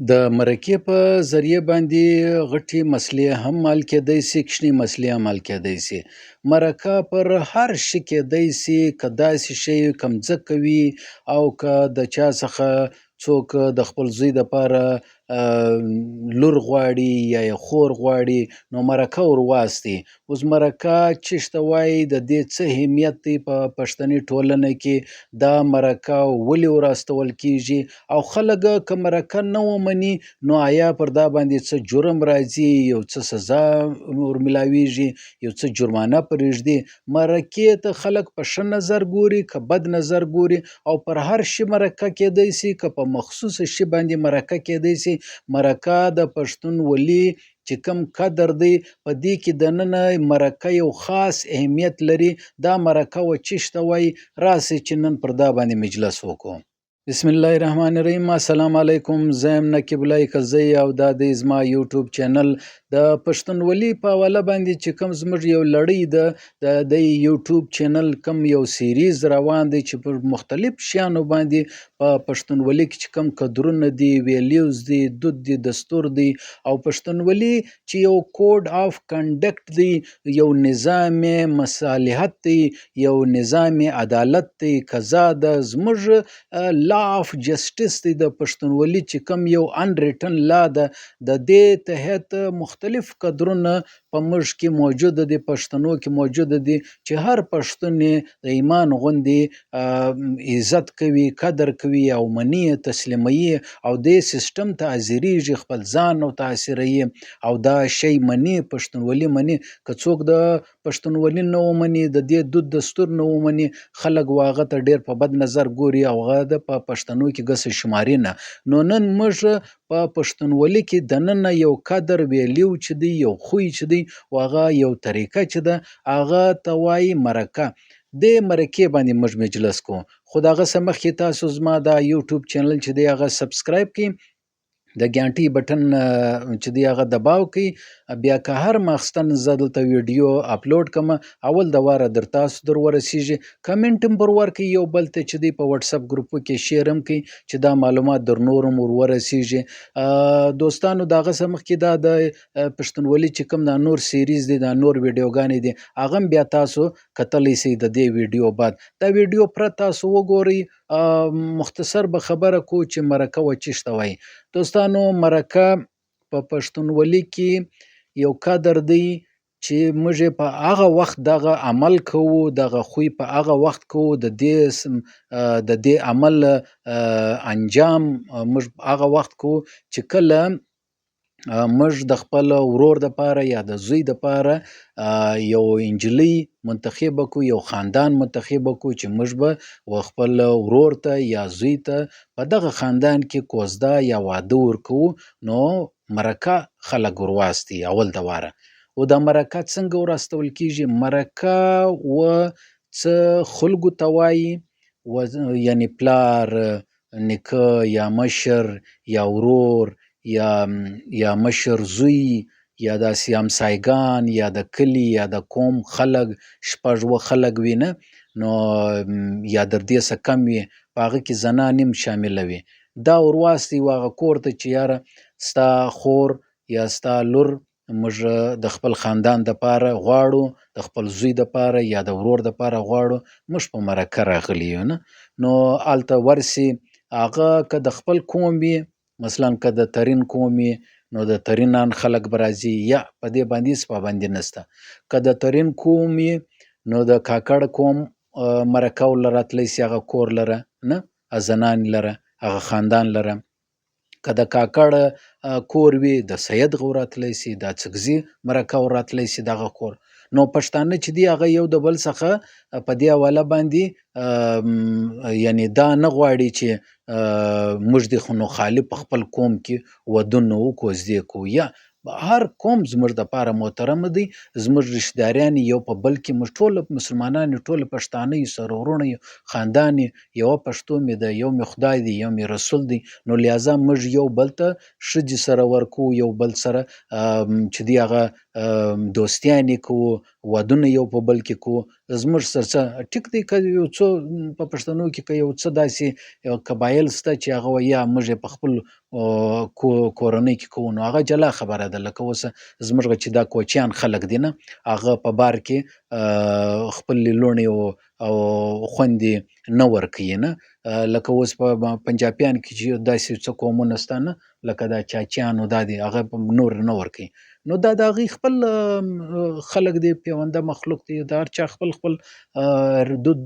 د مرکې په ذریعه باندې غټې مسلې هم حل کېدای شي، کوچنۍ مسلې هم حل کېدای شي. مرکه پر هر شي کېدای شي، که داسې شی که مځکه وي او که د چا څخه څوک د خپل زوی دپاره لور غواړي یا یې خور غواړي، نو مرکه ور واستوي. اوس مرکه چیش ته وایي، د دې څه اهمیت دی په پښتني ټولنه کې، دا مرکه ولې ور استول کېږي، او خلک که مرکه نه ومني نو آیا پر دا باندې څه جرم راځي، یو څه سزا ور ملاویږي، یو څه جرمانه پرې ږدي. مرکې ته خلک په ښه نظر ګوري که بد نظر ګوري، او پر هر شي مرکه کېدای شي که په مخصوص شي باندې مرکه کېدای شي. مرکه د پښتونولي چې کوم قدر دی په دې کې دننه مرکه یو خاص اهمیت لري. دا مرکه و چیش ته وایي، راسئ چې نن پر دا باندې مجلس وکړو. بسم الله الرحمن الرحیم. السلام علیکم، زه یم نقیب الله کزی او دا دی زما یوټیوب چینل. د پښتونولي په حواله باندې چې کوم زموږ یو لړۍ ده، د دې یوټیوب چینل کوم یو سیریز روان دی چې پر مختلف شیانو باندې په پښتونولي کې چې کوم قدرونه دي، ویلیوز دي، دود دي، دستور دی، او پښتونولي چې یو کوډ آف کنډکټ دی، یو نظام مصالحت دی، یو نظام عدالت دی، قضا ده، زموږ لا آف جسټس دی. د پښتونولي چې کوم یو انریټن لا ده، د دې تحت مختلف قدرونه په موږ کې موجود دي، پښتنو کې موجود دي، چې هر پښتون یې د ایمان غوندې عزت کوي، قدر کوي او مني، تسلیموي، او دې سیستم ته حاضرېږي، خپل ځان او تاثیروي، او دا شی مني، پښتونولي مني. که څوک د پښتونولي نه ومني، د دې دود دستور نه ومني، خلک و هغه ته ډېر په بد نظر ګوري او هغه د په پښتنو کې ګسې شماري نه. نو نن موږ په پښتونولي کې دننه یو قدر ویلیو چې دی، یو خوی چې دی، و هغه یو طریقه چې ده، هغه ته وایي مرکه. دې مرکې باندې موږ مجلس کوو. خو د هغه څه مخکې تاسو زما دا یوټیوب چینل چې دی هغه سبسکرایب کړئ، د ګانټۍ بټن چې دی هغه دباو کړئ، بیا که هر ماخستن زه دلته ویډیو اپلوډ کړم اول د واره در تاسو در ورسیږي. کمنټ هم پر ورکړئ یو بل ته چې دی په واتساپ ګروپو کې شیر هم کړئ چې دا معلومات در نور هم ور ورسیږي. دوستانو، د هغه څه مخکې دا د پښتونولي چې کوم دا نور سیریز دی، دا نور ویډیوګانې دي، هغه هم بیا تاسو کتلی شئ. د دې ویډیو بعد دا ویډیو پرته تاسو وګورئ. مختصر به خبره کو چې مرکه و چیش ته وایي. دوستانو، مرکه په پښتونولي کې یو قدر دی چې موږ یې په هغه وخت دغه عمل کوو، دغه خوی په هغه وخت کوو، د دې عمل انجام موږ هغه وخت کوو چې کله موږ د خپل ورور دپاره یا د زوی دپاره یو نجلۍ منتخبه کړو، یو خاندان منتخبه کړو چې موږ به و خپل ورور ته یا زوی ته په دغه خاندان کې کوزده یا واده ورکوو. نو مرکه خلک ور واستوي اول د واره. او دا مرکه څنګه ور استول کېږي؟ مرکه و څه خلکو ته وایي، یعنې پلار، نیکه یا مشر یا ورور یا مشر زوی یا داسې همسایګان یا د کلي یا د قوم خلک، شپږ اووه خلک وي نه، نو یا در دې څه کم وي، په هغه کې زنان هم شامله وي. دا ور واستوي و هغه کور ته چې یاره ستا خور یا ستا لور موږ د خپل خاندان دپاره غواړو، د خپل زوی دپاره یا د ورور دپاره غواړو، موږ په مرکه راغلي یو نه. نو هلته ورسي، هغه که د خپل قوم وي، مثلا که د ترین قوم وي نو د ترینان خلک به راځي، یا په دې باندې هېڅ پابندي نشته. که د ترین قوم وي نو د کاکړ قوم مرکه ورله راتلی شي، هغه کور لره نه، زنان لره، هغه خاندان لره. که د کاکړ کور وي د سید غو راتلی شي، د اڅکزي مرکه ور راتلی شي دغه کور. نو پښتانه چې دي هغه یو د بل څخه په دې حواله باندې یعنې دا نه غواړي چې موږ دې خو نو خالي په خپل قوم کې ودونه وکړو، زدې کړو. یا هر قوم زموږ دپاره محترم دی، زموږ رشتهداریان یو په بل کې، موږ ټول مسلمانان یو، ټول پښتانه یو، سره وروڼه یو، خاندان یو، یوه پښتو مې ده، یو مې خدای دی، یو مې رسول دی. نو لهذا موږ یو بل ته ښځې سره ورکوو، یو بل سره چې دی هغه دوستیانې کوو، ودونه یو په بل کې کوو. زموږ سره څه ټیک دی، که یو څو په پښتنو کې که یو څه داسې یو قبایل شته چې هغه وایي یا موږ یې په خپل کورنۍ کې کوو، نو هغه جلا خبره ده. لکه اوس زموږ چې دا کوچیان خلک دي نه، هغه په بار کې خپلې لوڼې او خوندې نه ورکوي نه. لکه اوس په پنجابیان کې چې داسې څه قومونه شته نه، لکه دا چاچیانو دا دي، هغه نور نه ورکوي. نو دا د هغوی خپل خلک دي، پیونده مخلوق دی، د هر چا خپل خپل دود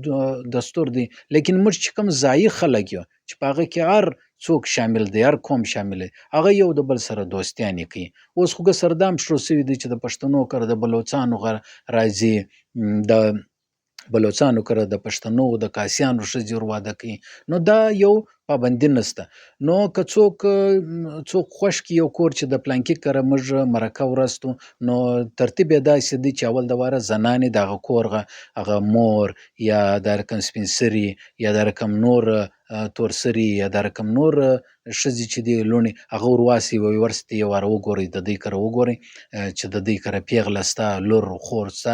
دستور دی. لیکن موږ چې کوم ځایي خلک یو چې په هغه کې هر څوک شامل دی، هر قوم شامل دی، هغه یو د بل سره دوستیانې کوي. اوس خو سردام شروع شوي دي چې د پښتنو کره د بلوڅانو راځي، د بلوڅانو کره د پښتنو د کاسیانو ښځې ور واده کوي. نو دا یو پابندي نشته. نو که څوک خوښ کړي یو کور چې د پلانکي کره موږ مرکه ورستو، نو ترتیب یې داسې دی چې اول د واره زنانې د هغه کور هغه مور یا دا رقم سپین سري یا دا رقم نور تورسري یا دا رقم نور ښځې چې دي لوڼې، هغه ور واسي، وایي ورسته یو واره وګورئ، د دوی کره وګورئ چې د دوی کره پیغله شته، لور خور شته،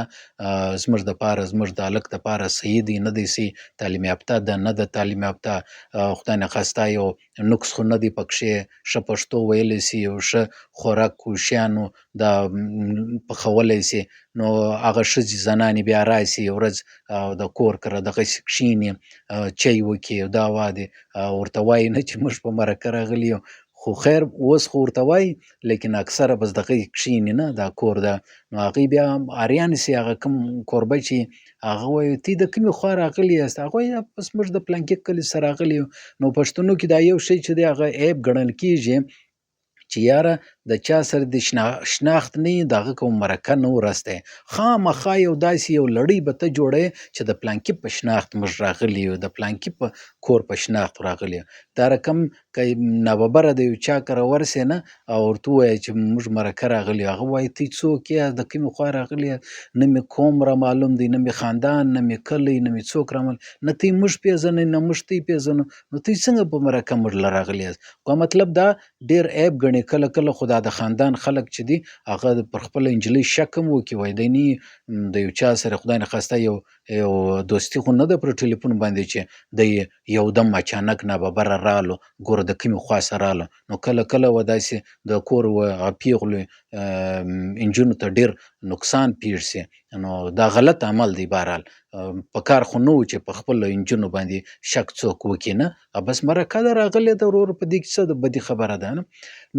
زموږ دپاره، زموږ د هلک دپاره صحیح دی نه دی صحیح، تعلیم یافته ده نه ده تعلیم یافته، خدای نخواسته یو نقص خو نه دی پکښې، ښه پښتو ویلی شي، یو ښه خوراک شیانو دا پخولی شي. نو هغه ښځې زنانې بیا راشي یو ورځ د کور کره دغسې کښېني، چای وکړي، دا وا دي ورته وایي نه چې موږ په مرکه راغلي یو، خو خیر اوس خو ورته وایي، لیکن اکثره بس دغه کښېني نه دا کور ده. نو هغوی بیا اریان شي، هغه کوم کوربه چې هغه وایي تی د کومې خوا راغلي یاست؟ هغه وایي بس موږ د پلانکي کلي څخه راغلي یو. نو پښتنو کې دا یو شی چې دی هغه عیب ګڼل کېږي چې یاره د چا سره د شناخت نه وي، د هغه کوم مرکه نه ورستی، خامخا یو داسې یو لړۍ به ته جوړوې چې د پلانکي په شناخت موږ راغلي یو، د پلانکي په کور په شناخت راغلي یو. دا رقم که ناببره د یو چا کره ورسې نه او ورته ووایې چې موږ مرکه راغلي یو، هغه وایي ته څوک یې، د کومې خوا راغلي یې، نه مې قوم را معلوم دی، نه مې خاندان، نه مې کلی، نه مې څوک را معلوم، نه ته موږ پېژنې نه موږ تی پېژنو، نو ته څنګه په مرکه موږ له راغلي یاست؟ خو مطلب دا ډېر عیب ګڼي. کله کله خو دا د خاندان خلک چې دي هغه پر خپله نجلۍ شک هم وکړي، وایي دی نه د یو چا سره خدای نخواسته یو یو دوستي خو نه ده پر ټلیفون باندې چې دی یو دم اچانک ناببره رالو، ګوره د کومې خوا سره رالو. نو کله کله و داسې د کور و هغه پیغلو نجونو ته ډېر نقصان پېښ شي. نو دا غلط عمل دی. بهرحال په کار خو نه و چې په خپلو نجونو باندې شک څوک وکړي نه، بس مرکه ده راغلې ده ورور، په دې کې څه د بدې خبره ده نه.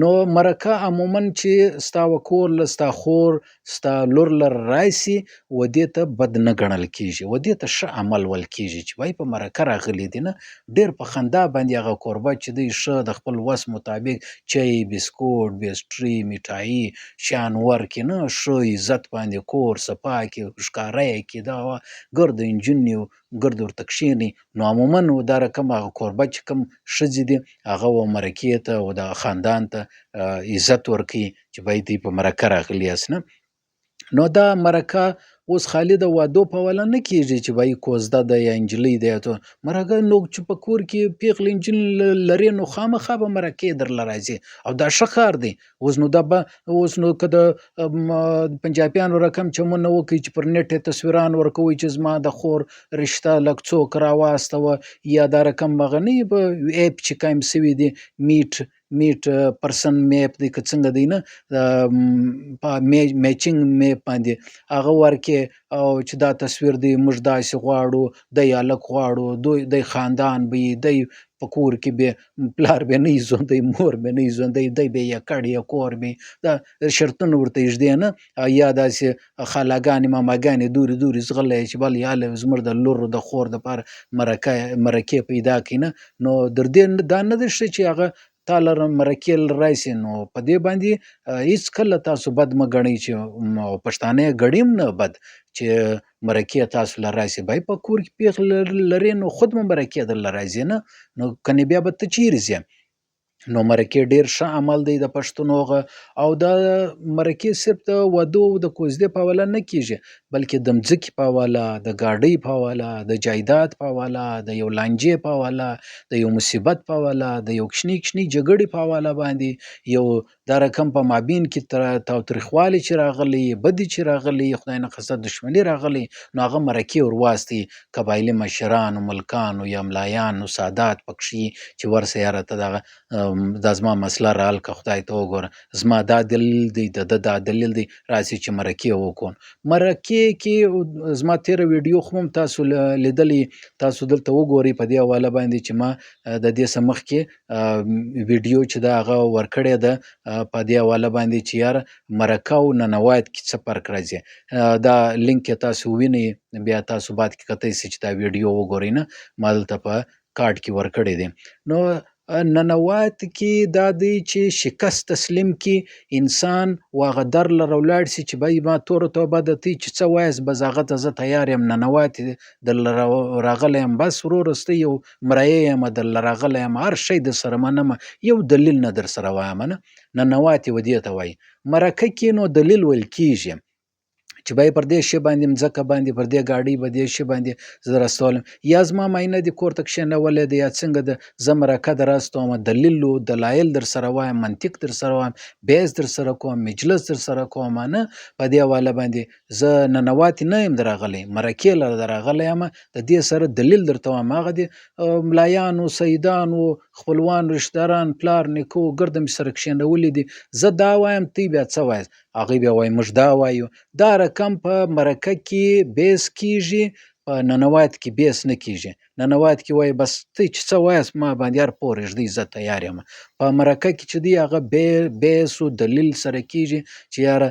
نو مرکه عموما چې ستا و کور له ستا خور ستا لور له راشي و دې ته بد نه ګڼل کېږي، و دې ته ښه عمل ویل کېږي چې وایي په مرکه راغلي دي نه. ډېر په خندا باندې هغه کوربه چې دی ښه د خپل وس مطابق چای، بسکوټ، پیسټري، میټایي شیان ورکړي نه، ښه عزت باندې کور صفا کړي، ښکاره یې کړي، دا ګرد نجونې ګرد ورته کښېني. نو عموما دا رقم هغه کوربه چې کوم ښځې دي هغه و مرکې ته او د خاندان ته عزت ورکوي چې باید دوی په مرکه راغلي یاست نه. نو دا مرکه اوس خالي د وادو په حواله نه کېږي چې وایي کوزده ده یا نجلۍ ده یا مرکه. نو چې په کور کې پېغلې نجونې لرې نو خامخا به مرکې درله راځي او دا ښه کار دی. اوس نو دا به اوس نو که د پنجابیانو رقم چمونه وکړي چې پر نېټ یې تصویران ورکوي چې زما د خور رشته لږ څوک راواستوه، یا دا رقم هغه نه په اپ چې قایم شوي دي، میټ پرسن میپ دی که څنګه دی نه، په میچینګ میپ باندې هغه ورکې او چې دا تصویر دی موږ داسې غواړو، دی هلک غواړو، دوی دی خاندان به یي، دی په کور کې به پلار به نه وي ژوندی، مور به نه وي ژوندی، دی به یې کړی کور به دا شرطونه ورته ایږدي نه، یا داسې خالاګانې ماماګانې دورې دورې ځغلې چې بل یاله زموږ د لور د خور دپاره مرکې پیدا کړي نه. نو در دې دا نه دی ښه چې هغه تا لره مرکې راشي. نو په دې باندې هیڅکله تاسو بد مه ګڼئ چې پښتانه یې ګڼي هم نه بد چې مرکې تاسو له راشي. باید په کور کې پېغلې لرې نو خود به مرکې درله راځي نه، نو کنې بیا به ته چیرې ځې؟ نو مرکې ډیر ښه عمل دی د پښتنو غه. او دا مرکې صرف د واده او د کوزدې په حواله نه کیږي، بلکې د مځکې په حواله، د ګاډۍ په حواله، د جایداد په حواله، د یو لانجې په حواله، د یو مصیبت په حواله، د یو کوچنۍ کوچنۍ جګړې په حواله باندې، یو دا رقم په مابین کې تاوتریخوالی چې راغلی، بدې چې راغلی، خدای نخواسته دښمني راغلی، نو هغه مرکې ور واستي قبایلي مشرانو، ملکانو یا ملایانو، سادات پکښې چې ورسه یاره ته دغه دا زما مسله را حل که، خدای ته وګوره زما دا دلیل دی، د ده دا دلیل دی، راسي چې مرکې وکړو. مرکې کې زما تېره ویډیو خو هم تاسو لیدلی، تاسو دلته وګورئ په دې حواله باندې چې ما د دې څه مخکې ویډیو چې ده هغه ورکړې ده په دې حواله باندې چې یاره مرکه او ننوات کې څه فرق راځي. دا لینک یې تاسو وینئ، بیا تاسو بعد کې کتی شئ چې دا ویډیو وګورئ نه، ما دلته په کارت کې ورکړی دی. نو ننوات کې دا دی چې شکست تسلیم کی انسان و هغه در لره ولاړ شي چې بای ما توره توبه ده، تی چې څه وایاست بس هغه ته زه تیار یم، ننوات درله راغلی یم، بس وروره ستا یو مریی یم، درله راغلی یم، هر شی در سره منم، یو دلیل نه در سره وایم نه. ننوات یې و دې ته وایي. مرکه کې نو دلیل ویل کیږي چې بای پر دې شی باندې مځکه باندې پر دې ګاډۍ به دې شی باندې زه راستولم، یا زما ماینه دې کور ته کښېنولې ده، یا څنګه ده، زه مرکه در استوم، دلیل و دلایل در سره وایم، منطق در سره وایم، بیس در سره کوم، مجلس در سره کوم نه. په دې حواله باندې زه ننواتې نه یم درغلی، مرکې لره درغلی یم، د دې سره دلیل درته وایم. هغه دې ملایانو، سیدانو، خپلوان، رشتهداران، پلار نیکو ګرده مې سره کښېنولي دي، زه دا وایم، تی بیا څه وایاست؟ هغوی بیا وایي موږ دا وایو. دا رقم په مرکه کې بیس کیږي، په ننوات کې بیس نه کیږي. ننوات کې وایي بس ته چې څه وایاست ما باندې هر پورې ږدی، زه تیار یم. په مرکه کې چې دی هغه بیس و دلیل سره کیږي چې یاره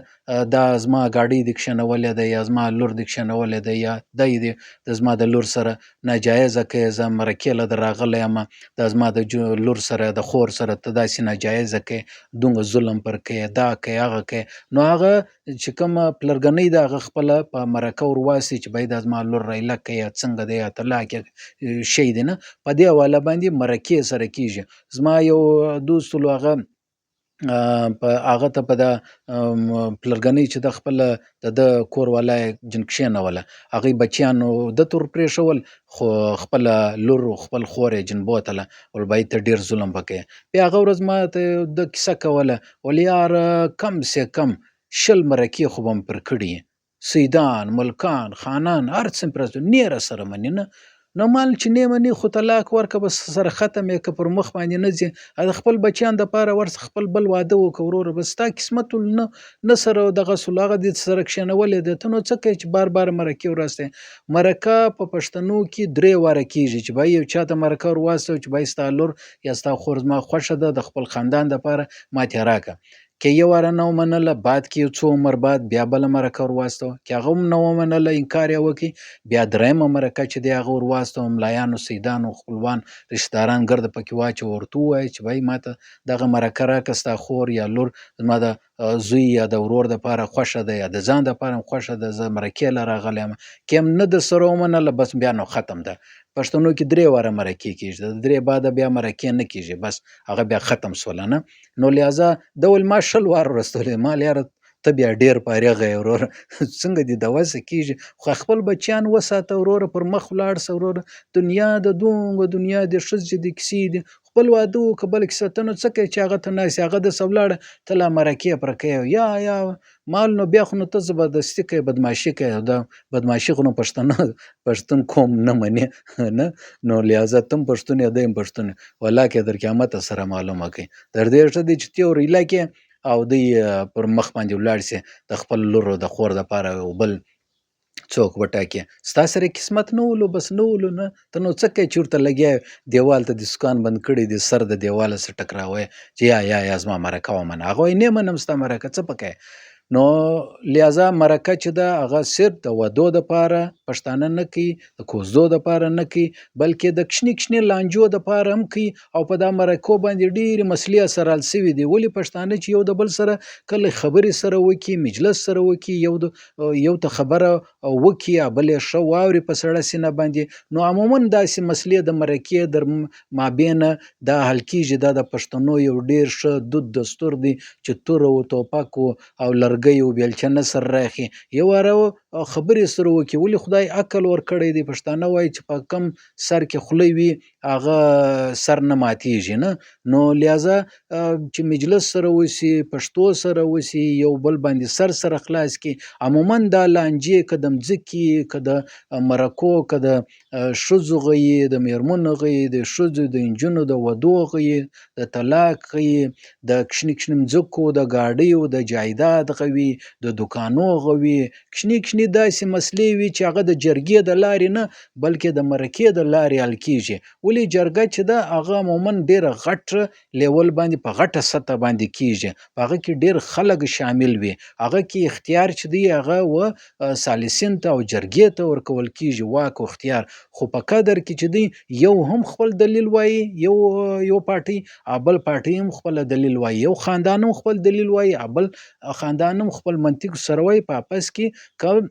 دا زما ګاډۍ دې کښېنولې ده، یا زما لور دې کښېنولې ده، یا دی دې د زما د لور سره ناجایزه کوې، زه مرکې له در راغلی یم، دا زما د لور سره د خور سره ته داسې ناجایزه کوې، دومره ظلم پر کوې، دا کوې هغه کوې. نو هغه چې کومه پلرګنۍ ده هغه خپله په مرکه ور واسي چې باید دا زما لور رایله کوي یا څنګه دی یا طلاق یې شی دی نه. په دې حواله باندې مرکې سره کیږي. زما یو دوست ولو هغه په هغه ته په دا پلرګنۍ چې د خپله د ده کور والا یې جن کښېنوله، هغوی بچیانو ده ته ورپرېښول، خو خپله لور او خپل خور یې جن بوتله، ول باید ته ډېر ظلم به کوې. بیا هغه ورځ ما ته ده کیسه کوله، ول یاره کم سه کم 20 مرکې خو به مې پر کړي، سیدان، ملکان، خانان، هر څه مې پر نه راسره مني نه. نو مال چې نه مني خو طلاق ورکه، بس سره ختم یې که پر مخ باندې نه ځي، د خپل بچیان دپاره ورسه خپل بل واده وکړه وروره، بس ستا قسمت ول نه سره دغه سول، هغه دې سره کښېنولې ده، ته نو څه کوې چې بار بار مرکې ورستې. مرکه په پښتنو کې 3 واره کیږي چې بای یو چا ته مرکه ور واستوي چې بای ستا لور یا ستا خور زما خوښه ده، د خپل خاندان دپاره ما ته یې راکړه. که یو واره نه ومنله، بعد کې یو څو عمر بعد بیا بله مرکه ور واستوه، که هغه هم نه ومنله انکار یې وکړي، بیا درېیمه مرکه چې دی هغه ور واستوه، ملایانو، سیدانو، خپلوان، رشتهداران ګرده پکې واچوه، ورته ووایه چې بای ما ته دغه مرکه راکړه، ستا خور یا لور زما د زوی یا د ورور دپاره خوښه ده یا د ځان دپاره هم خوښه ده، زه مرکې له راغلی یم. که هم نه در سره ومنله بس بیا نو ختم ده. پښتنو کې 3 واره مرکې کېږي، د 3 بعده بیا مرکې نه کېږي، بس هغه بیا ختم سوله نه. نو لهذا ده ویل ما 20 واره ورستولې، ما ویل یاره ته بیا ډېر فارغه یې وروره، څنګه دې د وسه کېږي، خو خپل بچیان وساته وروره، پر مخ ولاړ سه وروره، دنیا د دومره دنیا دې ښځې دې کیسې دي، خپل واده وکړه بله کیسه، ته نو څه کوې چې هغه ته ناست یې، هغه داسې ولاړه ته لا مرکې پر کوې، یا مال نو بیا خو نو ته زبردستي کوې، بدمعاشي کوې، دا بدمعاشي خو نو پښتون قوم نه مني نه، نو لهذا ته هم پښتون یې، دی هم پښتون یې، ولاکه یې در قیامته سره معلومه کوي. تر دې ښه دی چې ته ور ایله کړې او دی پر مخ باندې ولاړ سي د خپل لور او د خور دپاره یو بل څوک وټاکي. ستا سره قسمت نه ولو، بس نه ولو نه، ته نو څه کوې چې ورته لګیا یې، دیوال ته دې سکان بند کړی دی، سر د دیواله څخه ټکراوی چې یا یا یا زما مرکه ومنه، هغه وایي نه منم ستا مرکه، څه پکې. نو لہذا مرکه چې ده هغه صرف د ودو دپاره پښتانه نه کوي، د کوزدو دپاره نه کوي، بلکې د کشني کشني لانجو دپاره هم کوي. او په دا مرکو باندې ډېرې مسلې سره حل سوي دي. ولې پښتانه چې یو د بل سره کله خبرې سره وکړي، مجلس سره وکړي، یو ته خبره وکړي یا بل یې ښه واوري په سړه سینه باندې، نو عموما داسې مسلې د مرکې در مابینه دا حل کېږي. دا د پښتنو یو ډېر ښه دود دستور دی چې توره و توپک و او لرګی و بیلچه نه سره راخي، یو واره خبرې سره وکړي. ولې خدای عقل ورکړی دی. پښتانه وایي چې په کم سر کې خوله وي هغه سر نه ماتېږي نه. نو لہذا چې مجلس سره وسي، پښتو سره وسي، یو بل باندې سر سره خلاص کړي، عموما دا لانجې که د مځکې، که د مرکو، که د ښځو غیي، د میرمنو غیي، د ښځو د نجونو د ودو غیي، د طلاق غیي، د کشني کشني مځکو، د ګاډیو، د جایداد غوي، د دوکانو غوي، کشني کشني داسې مسلې وي چې هغه د جرګې د لارې نه بلکې د مرکې د لارې حل کېږي. ولې جرګه چې ده هغه عموما ډېره غټه لیول باندې په غټه سطح باندې کېږي، په هغه کې ډېر خلک شامل وي، هغه کې اختیار چې دی هغه و ثالثین ته او جرګې ته ورکول کېږي، واک او اختیار. خو په قدر کې چې دی یو هم خپل دلیل وایي، یو پارټي او بل پارټي هم خپل دلیل وایي، یو خاندان هم خپل دلیل وایي او بل خاندان هم خپل منطق سره وایي. په آپس کې که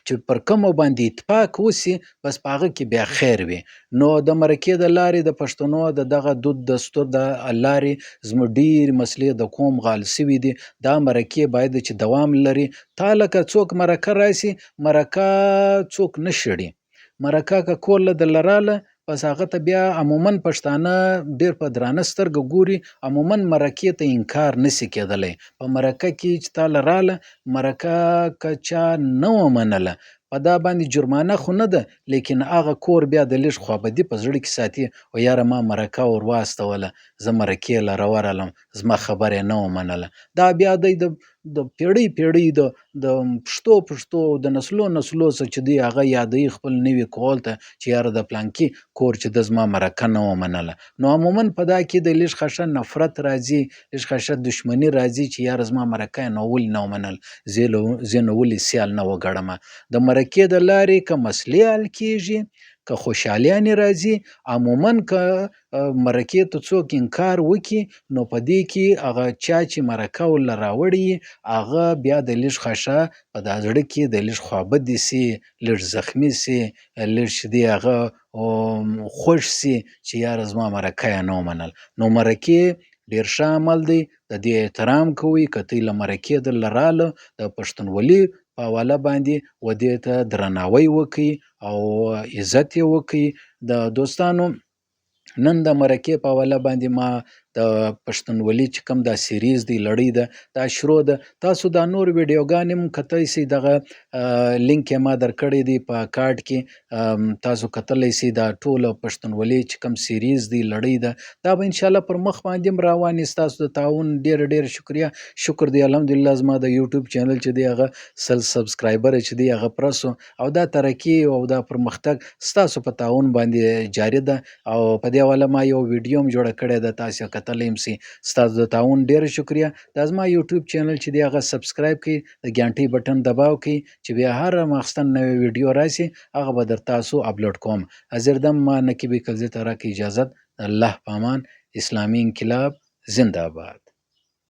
چې پر کومو باندې اتفاق وسي بس په هغه کې بیا خیر وي. نو د مرکې د لارې د پښتنو د دغه دود دستور د لارې زموږ ډېرې مسلې د قوم غال سوي دي. دا مرکې باید چې دوام لري. تا لکه څوک مرکه راسي، مرکه څوک نه شړي، مرکه که کور له درله راله بس هغه ته بیا عموما پښتانه ډېر په درانه سترګه ګوري. عموما مرکې ته انکار نشي کېدلی. په مرکه کې چې تا له راله مرکه که چا نه ومنله په دا باندې جرمانه خو نه ده، لیکن هغه کور بیا د لږ خوابدي په زړه کې ساتي، و یاره ما مرکه ور واستوله، زه مرکې له راورغلم، زما خبره یې نه ومنله. دا بیا دی د پیړۍ پیړۍ د پښتو پښتو د نسلو نسلو څخه چې دی هغه یادوي خپل نوي کول ته چې یاره د پلانکي کور چې د زما مرکه نه ومنله. نو عموما په دا کې د لږ خشه نفرت راځي، لږ خشه دښمني راځي چې یاره زما مرکه یې نو ولې نه ومنل، زه نو ولې سیال نه وګڼمه. د مرکې د لارې که مسلې حل کېږي، که خوشحالیانې راځي، عموما که مرکې ته څوک انکار وکړي نو په دې کې هغه چا چې مرکه ورله راوړي هغه بیا د لږ خشه په دا زړه کې د لږ خوابدي سي، لږ زخمي سي، لږ چې دی هغه خوښ سي چې یاره زما مرکه یې نه ومنل. نو مرکې ډېر ښه عمل دی، د دې احترام کوئ. که تی له مرکې درله راله د پښتونولي په حواله باندې و دې ته درناوی وکئ او عزت یې وکئ. د دوستانو نن د مرکې په حواله باندې ما د پښتونولي چې کوم دا سیریز دی، لړۍ ده، دا شروع ده. تاسو دا نور ویډیوګانې هم کتلی شئ، دغه لینک یې ما درکړی دی په کارت کې، تاسو کتلی شئ. دا ټوله پښتونولي چې کوم سیریز دی، لړۍ ده، دا به انشاءالله پر مخ باندې هم روان وي. ستاسو د تعاون ډېره ډېره شکریه. شکر دی الحمدلله زما د یوټیوب چینل چې دی هغه 100 سبسکرایبر چې دی هغه پوره شو، او دا ترقي او دا پرمختګ ستاسو په تعاون باندې جاري ده. او په دې حواله ما یو ویډیو هم جوړه کړې ده، تاسو یې کتلی هم شئ. ستاسو د تعاون ډېره شکریه. دا زما یوټیوب چینل چې دی هغه سبسکرایب کړئ، د ګانټۍ بټن دباو کړئ چې بیا هره ماخستن نوې ویډیو راشي هغه به در تاسو اپلوډ کوم. حاضر دم ما نقیب کلزي ته راکړئ اجازت. الله په امان. اسلامي انقلاب زنده آباد.